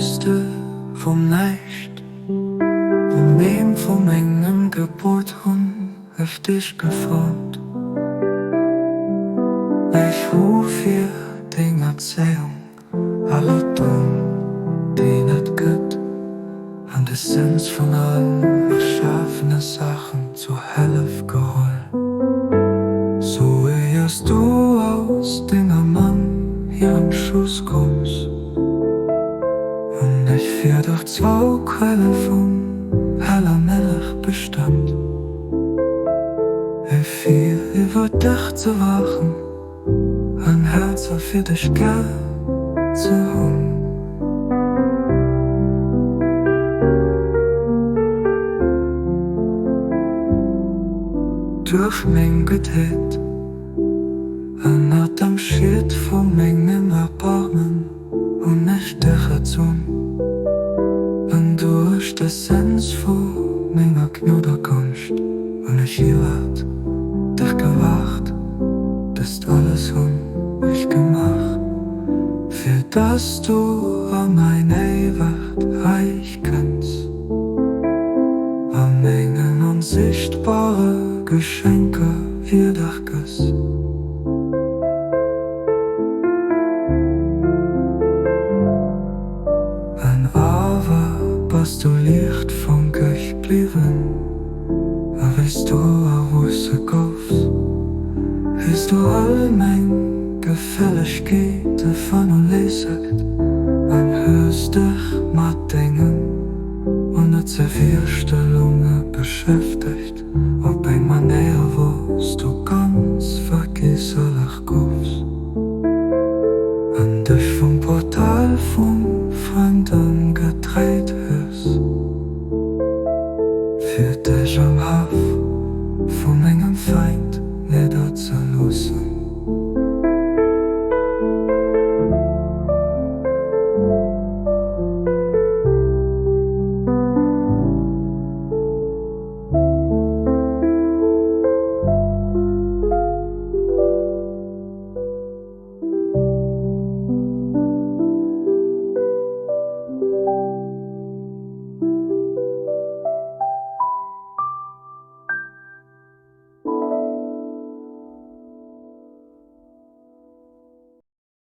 Hues de vum Näischt, vum Neem vu mengem Gebuert hunn ech dech geformt. Ech hu fir deng Erzéiung alle Don, deen et gëtt, an d'Essenz vun all erschafene Saachen zu Hëllef geholl. Sou éiers du aus denger Mamm hirem Schoss koums, hunn ech fir dech zwou Quelle vun heller Mëllech bestemmt, fir iwwer dech ze waachen an Häerzer fir dech gär ze hunn. Duerch meng Guttheet ënnert dem Schiet vu mengem Erbarmen hunn ech dech erzunn, an duerch d'Essenz vu menger Gnod a Gonscht hunn ech iwwert dech gewaacht. Dëst alles hunn ech gemaach, fir dass du a mäin éiwegt Räich kënns, a mengen onsichtbare Geschenker wierdeg gëss. An awer bass du liichtfankeg bliwwen, a wéi s du erwuesse goufs, hues du all meng Gefällegkeete vernoléissegt an hues dech mat dengen onnëtze.